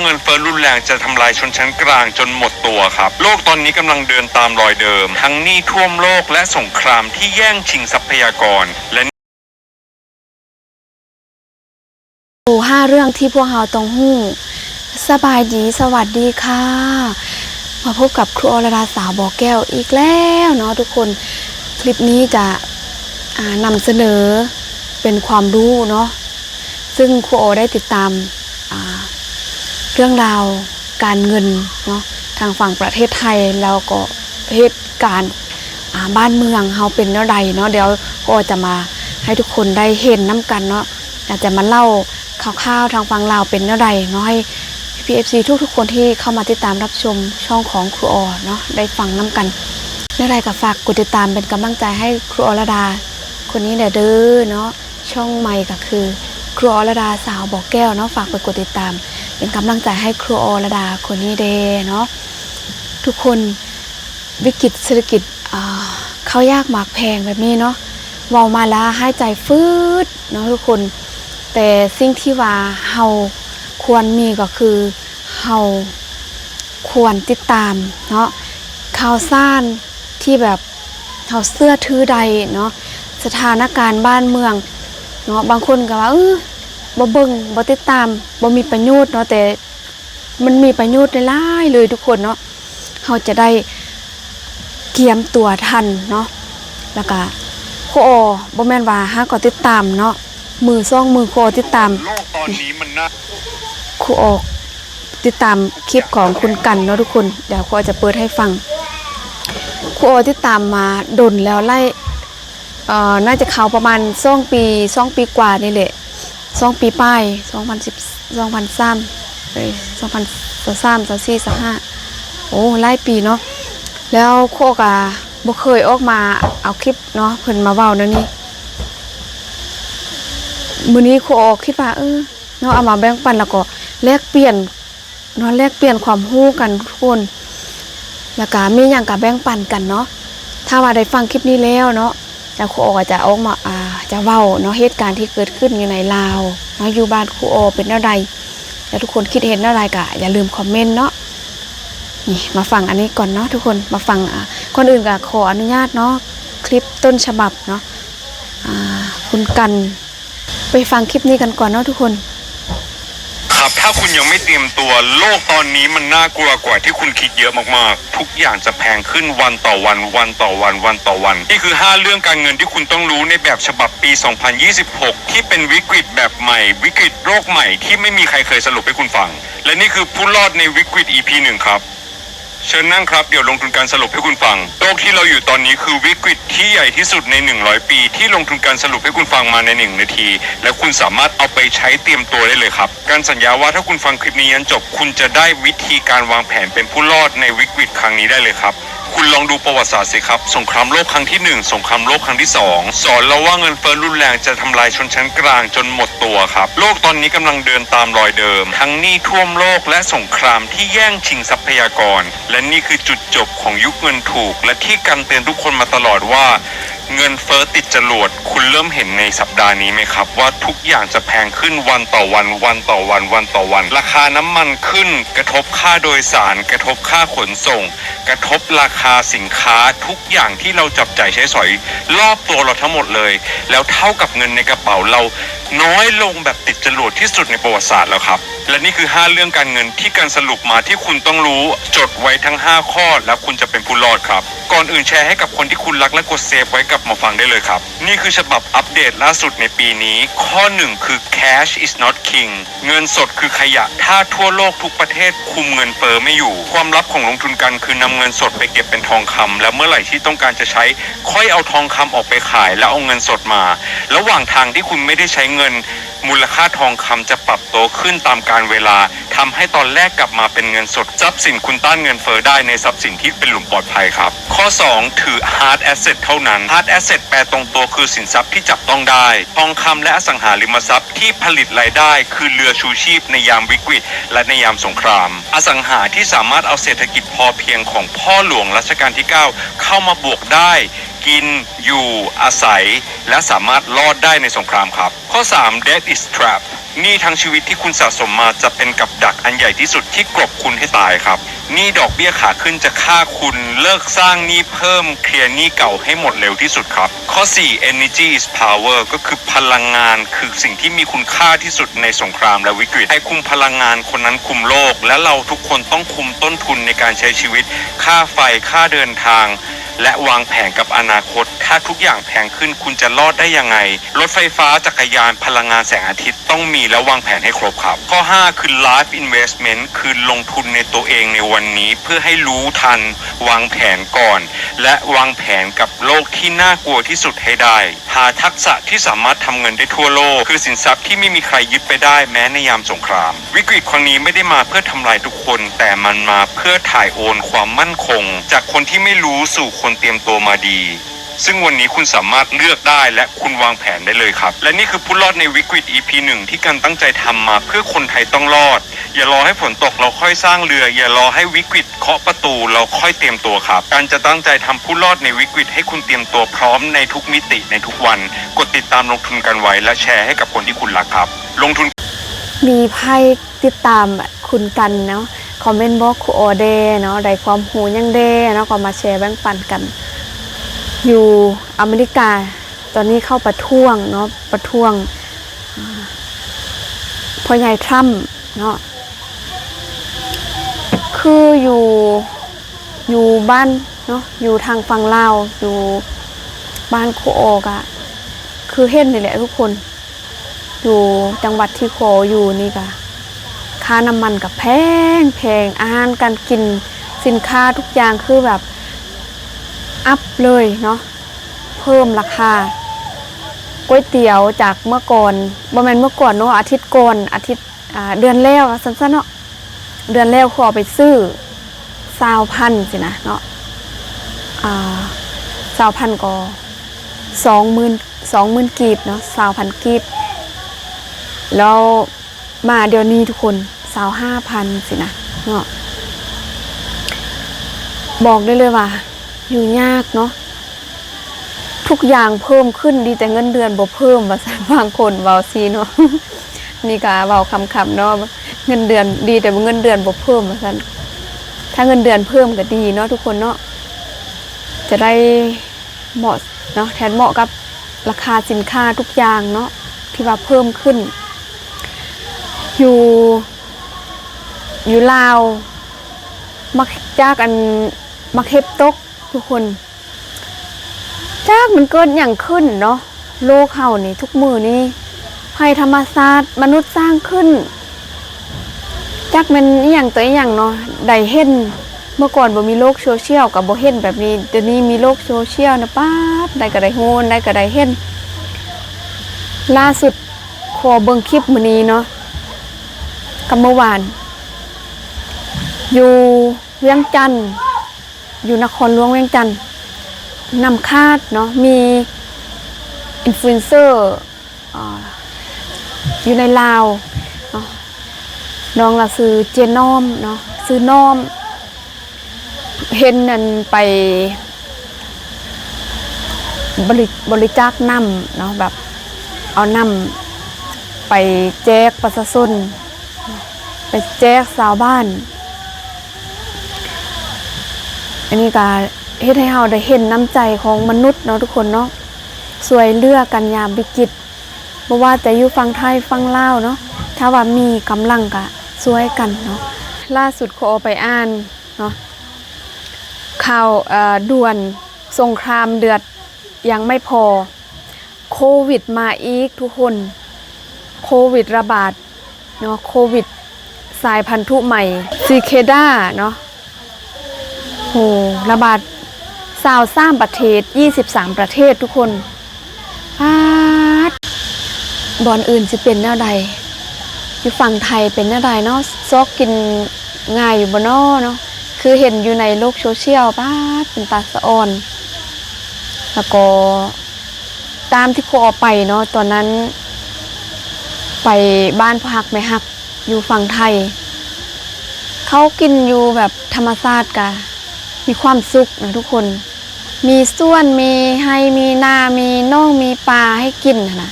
เงินเฟ้อรุนแรงจะทำลายชนชั้นกลางจนหมดตัวครับ โลกตอนนี้กำลังเดินตามรอยเดิม ทั้งหนี้ท่วมโลกและสงครามที่แย่งชิงทรัพยากร และ ໂອ້ ຫ້າເລື່ອງທີ່ພວກເຮົາຕ້ອງຮູ້. ສະບາຍດີ ສະຫວັດດີຄ່ະ ມາພົບກັບຄູອໍລະດາສາວບໍ່ແກ້ວອີກແລ້ວເນາະທຸກຄົນ. ຄລິບນີ້ຈະ ອ່າ ນຳສະເໜີເປັນຄວາມຮູ້ເນາະ ຊຶ່ງຄູອໍໄດ້ຕິດຕາມ ອ່າ ເລື່ອງລາວການເງິນເນາະ ທາງຝັ່ງປະເທດໄທ ແລ້ວກໍເຫດການ ອ່າ ບ້ານເມືອງເຮົາເປັນແນວໃດເນາະ. ດຽວກໍຈະມາໃຫ້ທຸກຄົນໄດ້ເຫັນນຳກັນເນາະ ອາດຈະມາເລົ່າຂ່າວໆທາງຝັ່ງລາວເປັນແນວໃດເນາະ ໃຫ້ພີ່ໆ ເອັຟຊີ ທຸກໆຄົນທີ່ເຂົ້າມາຕິດຕາມຮັບຊົມຊ່ອງຂອງຄູອໍເນາະ ໄດ້ຟັງນຳກັນ. ແນວໃດກໍຝາກກົດຕິດຕາມເປັນກຳລັງໃຈໃຫ້ຄູອໍລະດາຄົນນີ້ແດ່ເດີເນາະ. ຊ່ອງໃໝ່ກໍຄືຄູອໍລະດາສາວບໍ່ແກ້ວເນາະ ຝາກໄປກົດຕິດຕາມເປັນກຳລັງໃຈໃຫ້ຄູອໍລະດາຄົນນີ້ແດ່ເນາະ. ທຸກຄົນ ວິກິດເສດຖະກິດ ອ່າ ເຂົ້າຍາກໝາກແພງແບບນີ້ເນາະ ເວົ້າມາລະຫາຍໃຈຟືດເນາະທຸກຄົນ. ແຕ່ສິ່ງທີ່ວ່າເຮົາຄວນມີກໍຄື ເຮົາຄວນຕິດຕາມເນາະ ຂ່າວສານທີ່ແບບເຮົາເຊື່ອຖືໄດ້ເນາະ ສະຖານະການບ້ານເມືອງເນາະ. ບາງຄົນກໍວ່າ ເອີ ບໍ່ເບິ່ງ ບໍ່ຕິດຕາມ ບໍ່ມີປະໂຫຍດເນາະ ແຕ່ ມັນມີປະໂຫຍດຫຼາຍໆເລີຍທຸກຄົນເນາະ ເຮົາຈະໄດ້ກຽມຕົວທັນເນາະ. ແລ້ວກະຄູອໍ ບໍ່ແມ່ນວ່າຫາກໍຕິດຕາມເນາະ ມື້ສອງມື້ຄູອໍຕິດຕາມ ໂລກຕອນນີ້ມັນໜ້າ ຄູອໍຕິດຕາມຄລິບຂອງຄຸນກັນເນາະທຸກຄົນ. ດຽວຄູອໍຈະເປີດໃຫ້ຟັງ ຄູອໍຕິດຕາມມາດົນແລ້ວ ຫຼາຍ ເອີ ໜ້າຈະເຂົ້າປະມານສອງປີ ສອງປີກວ່ານີ້ແຫຼະ ສອງປີປາຍ ສອງພັນສິບ ສອງພັນສາມ ເອີຍ ສອງພັນຊາວສາມ ຊາວສີ່ ຊາວຫ້າ ໂອ້ ຫຼາຍປີເນາະ. ແລ້ວຄູອໍກະບໍ່ເຄີຍອອກມາເອົາຄລິບເນາະ ເພິ່ນມາເວົ້າແນວນີ້. ມື້ນີ້ຄູອໍຄິດວ່າ ເອີ ເນາະ ເອົາມາແບ່ງປັນ ແລ້ວກໍແລກປ່ຽນ ເນາະ ແລກປ່ຽນຄວາມຮູ້ກັນທຸກຄົນ ແລ້ວກະມີຫຍັງກະແບ່ງປັນກັນເນາະ. ຖ້າວ່າໄດ້ຟັງຄລິບນີ້ແລ້ວເນາະ ແລ້ວຄູອໍກໍຈະອອກມາ ອ່າ ຈະເວົ້າເນາະ ເຫດການທີ່ເກີດຂຶ້ນຢູ່ໃນລາວເນາະ ຢູ່ບ້ານຄູອໍເປັນແນວໃດ ແລ້ວທຸກຄົນຄິດເຫັນແນວໃດກະຢ່າລືມຄອມເມັນເນາະ. ນີ້ ມາຟັງອັນນີ້ກ່ອນເນາະທຸກຄົນ ມາຟັງ ອ່າ ກ່ອນອື່ນກະຂໍອະນຸຍາດເນາະ ຄລິບຕົ້ນສະບັບເນາະ ອ່າ ຄຸນກັນ ໄປຟັງຄລິບນີ້ກັນກ່ອນເນາະທຸກຄົນ. ครับ ถ้าคุณยังไม่เตรียมตัว โลกตอนนี้มันน่ากลัวกว่าที่คุณคิดเยอะมากๆ ทุกอย่างจะแพงขึ้นวันต่อวัน วันต่อวัน วันต่อวัน นี่คือห้าเรื่องการเงินที่คุณต้องรู้ในแบบฉบับปี สองพันยี่สิบหก ที่เป็นวิกฤตแบบใหม่ วิกฤตโรคใหม่ที่ไม่มีใครเคยสรุปให้คุณฟัง และนี่คือผู้รอดในวิกฤต อีพี หนึ่ง ครับ เชิญนั่งครับ เดี๋ยวลงทุนกันสรุปให้คุณฟัง โลกที่เราอยู่ตอนนี้คือวิกฤตที่ใหญ่ที่สุดใน หนึ่งร้อย ปี ที่ลงทุนกันสรุปให้คุณฟังมาใน หนึ่ง นาที และคุณสามารถเอาไปใช้เตรียมตัวได้เลยครับ การสัญญาว่าถ้าคุณฟังคลิปนี้ยันจบ คุณจะได้วิธีการวางแผนเป็นผู้รอดในวิกฤตครั้งนี้ได้เลยครับ คุณลองดูประวัติศาสตร์สิครับ สงครามโลกครั้งที่หนึ่ง สงครามโลกครั้งที่สอง สอนเราว่าเงินเฟ้อรุนแรงจะทำลายชนชั้นกลางจนหมดตัวครับ โลกตอนนี้กำลังเดินตามรอยเดิม ทั้งหนี้ท่วมโลกและสงครามที่แย่งชิงทรัพยากร และนี่คือจุดจบของยุคเงินถูก และที่กันเตือนทุกคนมาตลอดว่า เงินเฟ้อติดจรวด คุณเริ่มเห็นในสัปดาห์นี้ไหมครับ ว่าทุกอย่างจะแพงขึ้นวันต่อวัน วันต่อวัน วันต่อวัน ราคาน้ำมันขึ้น กระทบค่าโดยสาร กระทบค่าขนส่ง กระทบราคาสินค้า ทุกอย่างที่เราจับจ่ายใช้สอยรอบตัวเราทั้งหมดเลย แล้วเท่ากับเงินในกระเป๋าเราน้อยลงแบบติดจรวดที่สุดในประวัติศาสตร์แล้วครับ และนี่คือห้าเรื่องการเงินที่กันสรุปมาที่คุณต้องรู้ จดไว้ทั้งห้าข้อ แล้วคุณจะเป็นผู้รอดครับ ก่อนอื่นแชร์ให้กับคนที่คุณรักและกดเซฟไว้กลับมาฟังได้เลยครับ นี่คือฉบับอัปเดตล่าสุดในปีนี้ ข้อหนึ่งคือ cash is not king เงินสดคือขยะ ถ้าทั่วโลกทุกประเทศคุมเงินเฟ้อไม่อยู่ ความลับของลงทุนกันคือนำเงินสดไปเก็บเป็นทองคำ แล้วเมื่อไหร่ที่ต้องการจะใช้ ค่อยเอาทองคำออกไปขาย แล้วเอาเงินสดมา ระหว่างทางที่คุณไม่ได้ใช้เงิน มูลค่าทองคำจะปรับตัวขึ้นตามกาลเวลา ทำให้ตอนแลกกลับมาเป็นเงินสด ทรัพย์สินคุณต้านเงินเฟ้อได้ในทรัพย์สินที่เป็นหลุมปลอดภัยครับ ข้อสอง ถือ hard asset เท่านั้น hard asset แปลตรงตัวคือสินทรัพย์ที่จับต้องได้ ทองคำและอสังหาริมทรัพย์ที่ผลิตรายได้คือเรือชูชีพในยามวิกฤต และในยามสงคราม อสังหาที่สามารถเอาเศรษฐกิจพอเพียงของพ่อหลวงรัชกาลที่เก้าเข้ามาบวกได้ ກິນ, ຢູ່, ອາໄສ ແລະ ສາມາດລອດໄດ້ໃນສົງຄາມຄັບ. ຂໍ້ສາມ Debt is trap. ໜີ້ທັງຊີວິດທີ່ຄຸນສະສົມມາຈະເປັນກັບດັກອັນໃຫຍ່ທີ່ສຸດທີ່ກົບຄຸນໃຫ້ຕາຍຄັບ. ໜີ້ດອກເບ້ຍຂາຂຶ້ນຈະຂ້າຄຸນ. ເລີກສ້າງໜີ້ເພີ່ມ, ເຄລຍໜີ້ເກົ່າໃຫ້ໝົດເລັວທີ່ສຸດຄັບ. ຂໍ້ສີ່ Energy is power ກໍຄືພະລັງງານ ຄືສິ່ງທີ່ມີຄຸນຄ່າທີ່ສຸດໃນສົງຄາມ ແລະ ວິກິດ. ໃຜຄຸມພະລັງງານ ຄົນນັ້ນຄຸມໂລກ ແລະ ເຮົາທຸກຄົນຕ້ອງຄຸມຕົ້ນທຶນໃນການໃຊ້ຊີວິດ, ຄ່າໄຟ, ຄ່າເດີນທາງ ແລະ ວາງແຜນກັບອະນາຄົດ. ຖ້າທຸກຢ່າງແພງຂຶ້ນ ຄຸນຈະລອດໄດ້ຍັງໄງ? ລົດໄຟຟ້າ, ຈັກກະຍານ, ພະລັງງານແສງອາທິດ ຕ້ອງມີ ແລະ ວາງແຜນໃຫ້ຄົບຄັບ. ຂໍ້ຫ້າ ຄື Life Investment ຄືລົງທຶນໃນຕົວເອງໃນວັນນີ້ ເພື່ອໃຫ້ຮູ້ທັນ, ວາງແຜນກ່ອນ ແລະ ວາງແຜນກັບໂລກທີ່ໜ້າກົວທີ່ສຸດໃຫ້ໄດ້. ຫາທັກສະທີ່ສາມາດທຳເງິນໄດ້ທົ່ວໂລກ ຄືສິນຊັບທີ່ໄມ່ມີໃຄຍຶດໄປໄດ້ແມ້ໃນຍາມສົງຄາມ. ວິກິດຄັ້ງນີ້ໄມ່ໄດ້ມາເພື່ອທຳລາຍທຸກຄົນ, ແຕ່ມັນມາເພື່ອຖ່າຍໂອນຄວາມໝັ້ນຄົງຈາກຄົນທີ່ໄມ່ຮູ້ສູ່ຄົນຕຽມຕົວມາດີ. ຊຶ່ງວັນນີ້ຄຸນສາມາດເລືອກໄດ້ ແລະ ຄຸນວາງແຜນໄດ້ເລີຍຄັບ. ແລະ ນີ້ຄືຜູ້ລອດໃນວິກິດ ອີພີ ໜຶ່ງ ທີ່ກັນຕັ້ງໃຈທຳມາເພື່ອຄົນໄທຕ້ອງລອດ. ຢ່າລໍໃຫ້ຝົນຕົກແລ້ວຄ່ອຍສ້າງເຮືອ, ຢ່າລໍໃຫ້ວິກິດເຄາະປະຕູແລ້ວຄ່ອຍຕຽມຕົວຄັບ. ກັນຈະຕັ້ງໃຈທຳຜູ້ລອດໃນວິກິດໃຫ້ຄຸນຕຽມຕົວພ້ອມໃນທຸກມິຕິໃນທຸກວັນ. ກົດຕິດຕາມລົງທຶນກັນໄວ້ ແລະ ແຊໃຫ້ກັບຄົນທີ່ຄຸນຮັກຄັບ. ລົງທຶນ ມີໃຜຕິດຕາມຄຸນກັນເນາະ ຄອມເມັນບອກຄູອໍແດ່ເນາະ ໄດ້ຄວາມຮູ້ຫຍັງແດ່ເນາະ ກໍມາແຊແບ່ງປັນກັນ. ຢູ່ອາເມລິກາ ຕອນນີ້ເຂົາປະທ້ວງເນາະ ປະທ້ວງ ອາ ພໍ່ໃຫຍ່ທຣຳເນາະ ຄືຢູ່ ຢູ່ບ້ານເນາະ ຢູ່ທາງຝັ່ງລາວ ຢູ່ບ້ານຄູອໍກະ ຄືເຫັນນີ້ແຫຼະທຸກຄົນ ຢູ່ຈັງຫວັດທີ່ຂໍຢູ່ນີ້ກະ ຄ່ານ້ຳມັນກະແພງໆ ອາຫານການກິນ ສິນຄ້າທຸກຢ່າງຄືແບບອັບເລີຍເນາະ ເພີ່ມລາຄາ. ກ໋ວຍຕຽວຈາກເມື່ອກ່ອນ ບໍ່ແມ່ນເມື່ອກ່ອນເນາະ ອາທິດກ່ອນ ອາທິດ ອາ ເດືອນແລ້ວວ່າຊັ້ນຊະເນາະ ເດືອນແລ້ວຂໍໄປຊື້ ຊາວພັນຊີ້ນະເນາະ ອາ ຊາວພັນກໍ ສອງໝື່ນ ສອງໝື່ນກີບເນາະ ຊາວພັນກີບ ແລ້ວມາດຽວນີ້ທຸກຄົນ ຊາວຫ້າພັນຊີ້ນະເນາະ ບອກໄດ້ເລີຍວ່າຢູ່ຍາກເນາະ ທຸກຢ່າງເພີ່ມຂຶ້ນ ດີແຕ່ເງິນເດືອນບໍ່ເພີ່ມວ່າຊັ້ນ ບາງຄົນເວົ້າຊີ້ເນາະ ນີ້ກະເວົ້າຂຳໆເນາະ ເງິນເດືອນ ດີແຕ່ເງິນເດືອນບໍ່ເພີ່ມວ່າຊັ້ນ ຖ້າເງິນເດືອນເພີ່ມກະດີເນາະທຸກຄົນເນາະ ຈະໄດ້ ເໝາະເນາະ ແທນເໝາະກັບລາຄາສິນຄ້າທຸກຢ່າງເນາະ ທີ່ວ່າເພີ່ມຂຶ້ນ ຢູ່ ຢູ່ລາວ ມັກ ຈາກອັນ ໝາກເຫັບຕົກທຸກຄົນ ຈັກມັນເກີດຫຍັງຂຶ້ນເນາະ ໂລກເຮົານີ້ທຸກມື້ນີ້ ໄພທຳມະຊາດ ມະນຸດສ້າງຂຶ້ນ ຈັກແມ່ນອີ່ຫຍັງຕໍ່ອີ່ຫຍັງເນາະ ໄດ້ເຫັນ ເມື່ອກ່ອນບໍ່ມີໂລກໂຊຊຽວກໍບໍ່ເຫັນແບບນີ້ ດຽວນີ້ມີໂລກໂຊຊຽວນະ ປາດ ໄດ້ກໍໄດ້ຮູ້ ໄດ້ກໍໄດ້ເຫັນ. ລ່າສຸດຂໍເບິ່ງຄລິບມື້ນີ້ເນາະ ກັບມື້ວານ ຢູ່ວຽງຈັນ ຢູ່ນະຄອນຫຼວງວຽງຈັນ ນ້ຳຂາດເນາະ ມີອິນຟລູເອນເຊີ ອ່າ ຢູ່ໃນລາວເນາະ ນ້ອງລະຊື່ເຈນ້ອມເນາະ ຊື່ນ້ອມ ເຫັນອັນໄປບໍລິ ບໍລິຈາກນ້ຳເນາະ ແບບເອົານ້ຳໄປແຈກປະຊາຊົນ ໄປແຈກຊາວບ້ານ ອັນນີ້ກະເຮັດໃຫ້ເຮົາໄດ້ເຫັນນ້ຳໃຈຂອງມະນຸດເນາະ ທຸກຄົນເນາະ ຊ່ວຍເຫຼືອກັນຍາມວິກິດ ບໍ່ວ່າແຕ່ຢູ່ຝັ່ງໄທຝັ່ງລາວເນາະ ຖ້າວ່າມີກຳລັງກະຊ່ວຍກັນເນາະ. ລ່າສຸດຂໍໄປອ່ານເນາະ ຂ່າວ ເອີ ດ່ວນ ສົງຄາມເດືອດຍັງໄມ່ພໍ ໂຄວິດມາອີກທຸກຄົນ ໂຄວິດລະບາດເນາະ ໂຄວິດສາຍພັນທຸໃໝ່ ຊີເຄດາເນາະ ໂຫ ລະບາດຊາວສາມປະເທດ ຊາວສາມປະເທດທຸກຄົນ ປາດ ບ່ອນອື່ນຊິເປັນແນວໃດ ຢູ່ຝັ່ງໄທເປັນແນວໃດເນາະ ຊອກກິນງ່າຍຢູ່ບໍ່ນໍເນາະ ຄືເຫັນຢູ່ໃນໂລກໂຊຊຽວ ປາດ ເປັນຕາສະອອນ ແລ້ວກໍ ຕາມທີ່ຄູອໍໄປເນາະ ຕອນນັ້ນໄປບ້ານພໍ່ຮັກແມ່ຮັກຢູ່ຝັ່ງໄທ ເຂົາກິນຢູ່ແບບທຳມະຊາດກະມີຄວາມສຸກນະທຸກຄົນ ມີສວນ ມີໄຮ່ ມີນາ ມີໜອງ ມີປ່າໃຫ້ກິນຫັ້ນນະ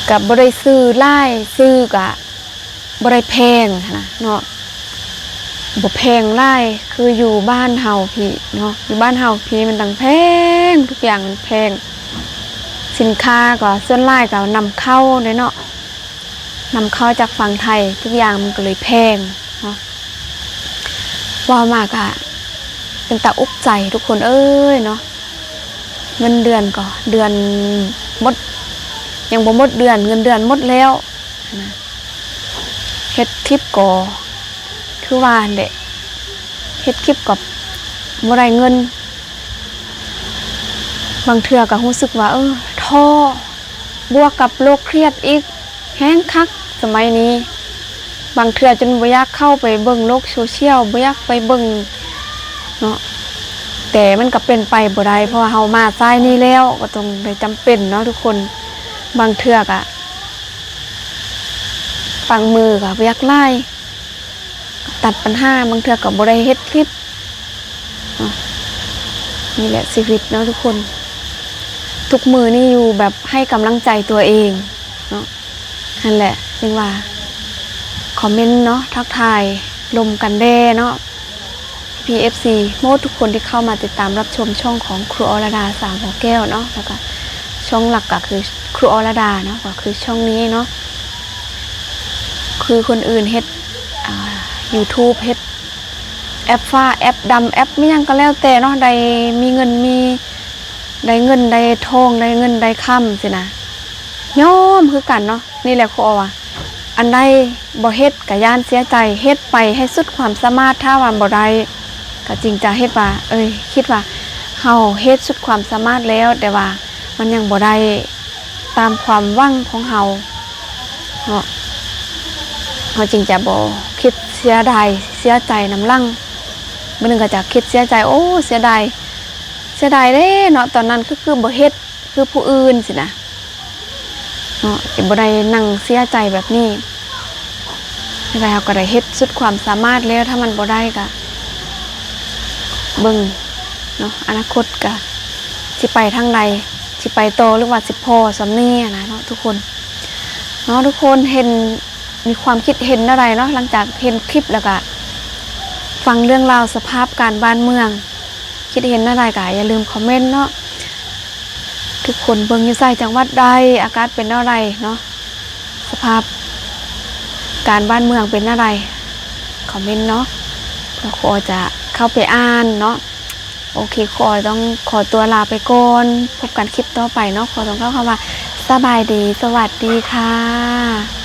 ກະບໍ່ໄດ້ຊື້ຫຼາຍ ຊື້ກະບໍ່ໄດ້ແພງຫັ້ນນະເນາະ ບໍ່ແພງຫຼາຍ ຄືຢູ່ບ້ານເຮົາພີ້ເນາະ ຢູ່ບ້ານເຮົາພີ້ມັນຈັ່ງແພງ ທຸກຢ່າງມັນແພງ ສິນຄ້າກໍສ່ວນຫຼາຍກໍນຳເຂົ້າເດ້ເນາະ ນຳເຂົ້າຈາກຝັ່ງໄທ ທຸກຢ່າງມັນກໍເລີຍແພງເນາະ. ເວົ້າມາກະເປັນຕາອຸກໃຈທຸກຄົນເອີຍເນາະ ເງິນເດືອນກໍເດືອນໝົດ ຍັງບໍ່ໝົດເດືອນ ເງິນເດືອນໝົດແລ້ວຫັ້ນນະ ເຮັດຄລິບກໍຄືວ່າຫັ້ນແຫຼະ ເຮັດຄລິບກໍບໍ່ໄດ້ເງິນ ບາງເທື່ອກໍຮູ້ສຶກວ່າ ເອີ ທໍ້ ບວກກັບໂລກຄຽດອີກ ແຮງຄັກສະໄໝນີ້ ບາງເທື່ອຈົນບໍ່ຢາກເຂົ້າໄປເບິ່ງໂລກໂຊຊຽວ ບໍ່ຢາກໄປເບິ່ງເນາະ ແຕ່ມັນກໍເປັນໄປບໍ່ໄດ້ ເພາະວ່າເຮົາມາສາຍນີ້ແລ້ວ ກໍຕ້ອງໄດ້ຈຳເປັນເນາະທຸກຄົນ ບາງເທື່ອກະຟັງມືກໍບໍ່ຢາກຫຼາຍ ຕັດບັນຫາ ບາງເທື່ອກໍບໍ່ໄດ້ເຮັດຄລິບເນາະ ນີ້ແຫຼະຊີວິດເນາະທຸກຄົນ ທຸກມື້ນີ້ຢູ່ແບບໃຫ້ກຳລັງໃຈຕົວເອງເນາະ ຫັ້ນແຫຼະຈຶ່ງວ່າຄອມເມັນເນາະ ທັກທາຍລົມກັນແດ່ເນາະ ພີ່ໆ ເອັຟຊີ ໝົດທຸກຄົນທີ່ເຂົ້າມາຕິດຕາມຮັບຊົມຊ່ອງຂອງຄູອໍລະດາ ສາວບໍ່ແກ້ວເນາະ ແລ້ວກະຊ່ອງຫຼັກກໍຄືຄູອໍລະດາເນາະ ກໍຄືຊ່ອງນີ້ເນາະ ຄືຄົນອື່ນເຮັດ ອ່າ ຢູທູບ ເຮັດແອັບຟ້າ ແອັບດຳ ແອັບແມ່ນຫຍັງກໍແລ້ວແຕ່ເນາະ ໄດ້ມີເງິນມີ ໄດ້ເງິນໄດ້ທອງ ໄດ້ເງິນໄດ້ຄຳຊີ້ນະ ຍອມຄືກັນເນາະ ນີ້ແຫຼະຄູອໍວ່າ ອັນໃດບໍ່ເຮັດກະຢ້ານເສຍໃຈ ເຮັດໄປໃຫ້ສຸດຄວາມສາມາດ ຖ້າວ່າບໍ່ໄດ້ກະຈຶ່ງຈະເຮັດວ່າ ເອີຍ ຄິດວ່າເຮົາເຮັດສຸດຄວາມສາມາດແລ້ວ ແຕ່ວ່າມັນຍັງບໍ່ໄດ້ຕາມຄວາມຫວັງຂອງເຮົາເນາະ ເຮົາຈຶ່ງຈະບໍ່ຄິດເສຍດາຍເສຍໃຈນຳຫຼັງ ມື້ໜຶ່ງກໍຈະຄິດເສຍໃຈ ໂອ້ ເສຍດາຍ ເສຍດາຍເດ້ເນາະ ຕອນນັ້ນຄື ຄືບໍ່ເຮັດຄືຜູ້ອື່ນຊີ້ນະ ເນາະ ຈະບໍ່ໄດ້ນັ່ງເສຍໃຈແບບນີ້ ແຕ່ເຮົາກໍໄດ້ເຮັດສຸດຄວາມສາມາດແລ້ວ ຖ້າມັນບໍ່ໄດ້ກະເບິ່ງເນາະ ອະນາຄົດກະຊິໄປທາງໃດ ຊິໄປຕໍ່ ຫຼືວ່າຊິພໍສ່ຳນີ້ຫັ້ນນະເນາະ ທຸກຄົນເນາະ ທຸກຄົນເຫັນ ມີຄວາມຄິດເຫັນແນວໃດເນາະ ຫຼັງຈາກເຫັນຄລິບແລ້ວກະຟັງເລື່ອງລາວສະພາບການບ້ານເມືອງ ຄິດເຫັນແນວໃດກະຢ່າລືມຄອມເມັນເນາະ ທຸກຄົນເບິ່ງຢູ່ໃສ ຈັງຫວັດໃດ ອາກາດເປັນແນວໃດເນາະ ສະພາບການບ້ານເມືອງເປັນແນວໃດ ຄອມເມັນເນາະ ເພື່ອຄູອໍຈະເຂົ້າໄປອ່ານເນາະ ໂອເຄ ຂໍ ຕ້ອງຂໍຕົວລາໄປກ່ອນ ພົບກັນຄລິບຕໍ່ໄປເນາະ ຂໍຕ້ອງກ່າວຄຳວ່າ ສະບາຍດີ ສະຫວັດດີຄ່ະ.